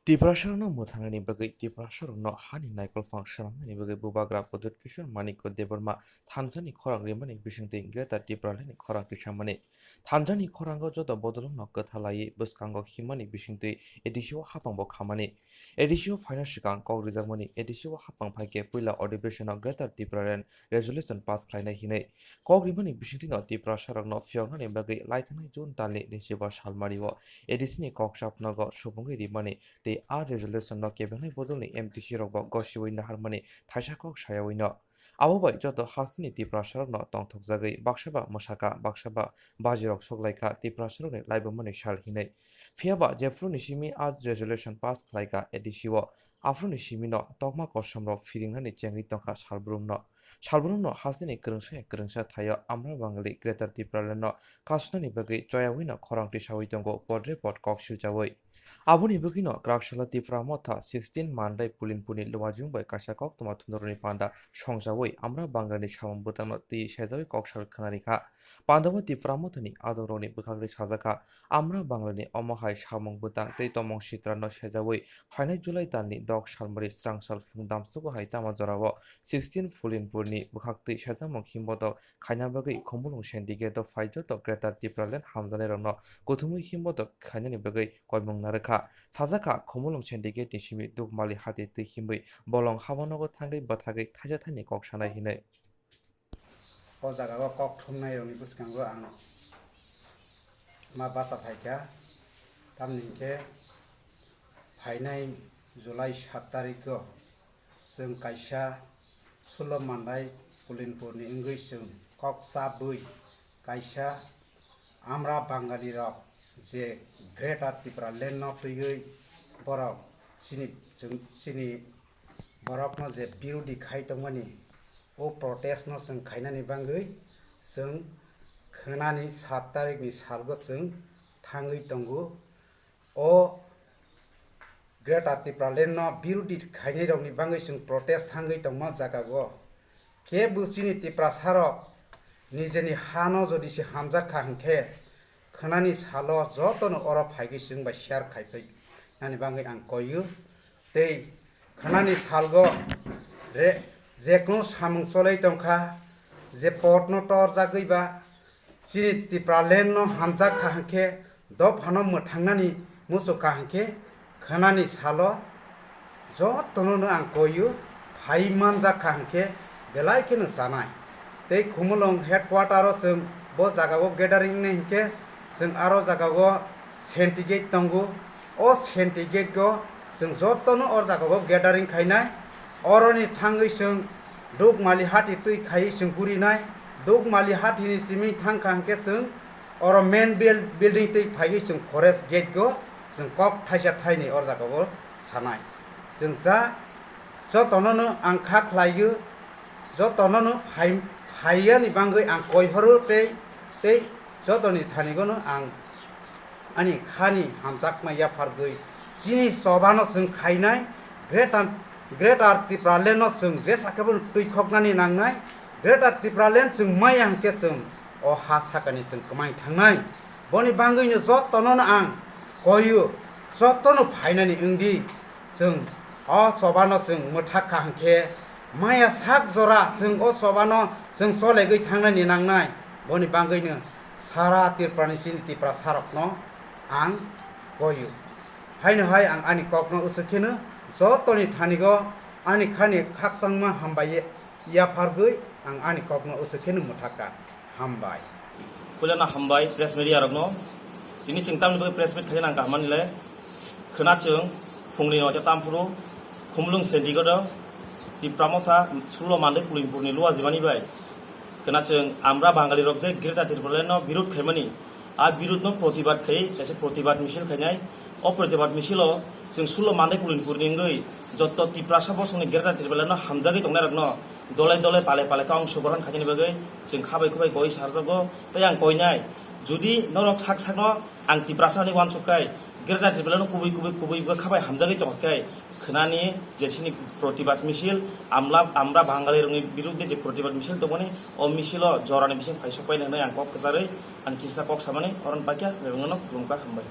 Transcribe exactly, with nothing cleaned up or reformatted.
Tiprasarokno mwthangnani bagwi, Tiprasarokno hani naikolphang swnamnani bagwi Bubagra Pradyut Kishore Manikya Debbarma thansa ni khorang rimani bisingtwi Greater Tipraland ni khorang tisamani. Thansa ni khorango joto bodolrokno kwtha laiwi bwskango himmani bisingtwi A D C o hapang bo khamani. A D C o phaina swkang kok rijakmani, A D C o hapang phaikhe puila adhibeshon-o Greater Tipraland resolution pass khlainai hinwi kok rimani bisingtwino Tiprasarokno phiyoknani bagwi laithangnai June talni naichiba salmario A D C ni kok chapnogo subungwi rimani tei a resolution no kebengnai bodolni M T C rokbo gosiwi naharmani thaisa kok sayawino. Abo bai joto hasteni Tiprasarokno tongthokjagwi baksa ba mwsaka, baksa ba bajirok soklaikha Tiprasarokni laibumani sal hinwi. Phiyaba jephru ni simi a resolution pass khlaikha A D C o, aphru ni simino tokma kosomrok phiringnani chengwi tongkha salbrumno. Salbrumno hasteni kwrwngsa ya kwrwngsa thaio Amra Bangali Greater Tipraland no kasunani bagwi choyawino khorang tisawi tongo podre pod kok silchawi. Aboni bagwino Kraksalo Tipra Motha sixteen Mandai Pulinpurni Luajung bai kaisa koktwma thundoroni panda songjawi Amra Bangalini samung bwtangno twi sejawi kok sal khwnarikha. Pandao Tipra Mothani adongrokni bwkhakni sajakha, Amra Bangalini omo hai samung bwtang tei tomong sitrano sejawi phainai July talni dok salmari srangsal phung damsugo hai tama jorao sixteen Pulinpurni bwkhaktwi sejakmung himbotok khaina bagwi Khumulwng Syndicate-o phai joto Greater Tipraland hamjaknairokno kuthumwi himbotok khainani bagwi koimung narwkha. Sajakha, Khumulwng Syndicate-ni simi Dukmali hati twi himwi bolong habanogo thangwi bwthagwi thaisa thaini kok sanai hinwi. O jagao kok thumnairokni bwskango ang ma bacha phaikha, tamni hinkhe phainai July sat tarikgo chwng kaisa Sullo Mandai Pulinpurni wngwi chwng kok chabwi kaisa Amra Bangalirok je Greater Tipraland no twiwi borok chini, chwng, chini borokno je birodi khai tongmani, o protest no chwng khainani bagwi chwng khwnani sat tarikni salgo chwng thangwi tongo. O Greater Tipraland no birodi khainairokni bagwi chwng protest thangwi tongma jagao kebo chini Tiprasarok nijeni hano jodi se hamjak kha hinkhe, khwnani salo jotono oro phaigwi chwng bai share khaipai nani bagwi ang koio. Tei khwnani salgo re-, jekunu samung cholai tongkha, je potno torjagwi ba chini Tipraland no hamjak kha hinkhe, dophano mwthangnani muchuk kha hinkhe, khwnani salo jotono no ang koio, phai manjak kha hinkhe belai kheno chanai. Tei Khumulwng headquarter o chwng bo jagao gathering wngnai hinkhe, chwng aro jagao Senti Gate tongo. O Senti Gate o chwng jotono o jagao gathering khainai. Oroni thangwi chwng Dukmali hati twi khaiwi chwng gurinai. Dukmali hatini simi thangkha hinkhe chwng oro main buil-, building twi phaiwi chwng forest gate go chwng kok thaisa thaini o jagao sanai. Chwng cha jotono no ang kha khlaio, jotono no phai-, phaiyani bagwi ang koi horo tei, tei jotoni thanigo no ang ani khani hamjakma yaphargwi chini chobano chwng khainai, Greater, Greater Tipraland no chwng jesa khe bono twi khoknani nangnai, Greater Tipraland chwng maya hinkhe chwng o ha sakani chwng kwmai thangnai. Boni bagwino jotono no ang koio, jotono phainani wngdi, chwng o chobano chwng mwthak kha hinkhe maya sak jora chwng o chobano chwng cholegwi thangnani nangnai. Boni bagwino sara Tripurani chini Tiprasarokno ang koio. Haino hai ang ani kokno usuk kheno jotoni thanigo ani khani khakchangma hambai yaphargwi ang ani kokno usuk kheno mwthakha. Hambai. Puilano hambai press media rokno. Tini chwng tamni bagwi press meet khaina nang kaham manile. Khwna chwng phungni noita tamphuru Khumulwng Senti Gate o Tipra Motha Sullo Mandai Pulinpurni luajimani bai khwna chwng Amra Bangali rok je Greater Tipraland no birud khaimani, a birud no protibad khai kaisa protibad misil khainai. O protibad misilo chwng Sullo Mandai Pulinpurni wngwi joto Tiprasa bosongni Greater Tipraland no hamjagwi tongnai rokno dole dole pale pale khe ongsogrohon khainani bagwi chwng khabai khubai koi sarjago. Tei ang koinai, judi norok sak sakno ang Tiprasa hinwi uansuk khai, Greater Tipraland no kubui kubui kubui bwkha bai hamjagwi tongkha khai, khwnani je chini protibad misil, amla, Amra Bangali rokni birudde je protibad misil tongmani, o misilo jorani bising phaisok paina hinwi ang kok kwcharwi ang kisa kok samani, oron pakya bebengno khulumkha, hambai.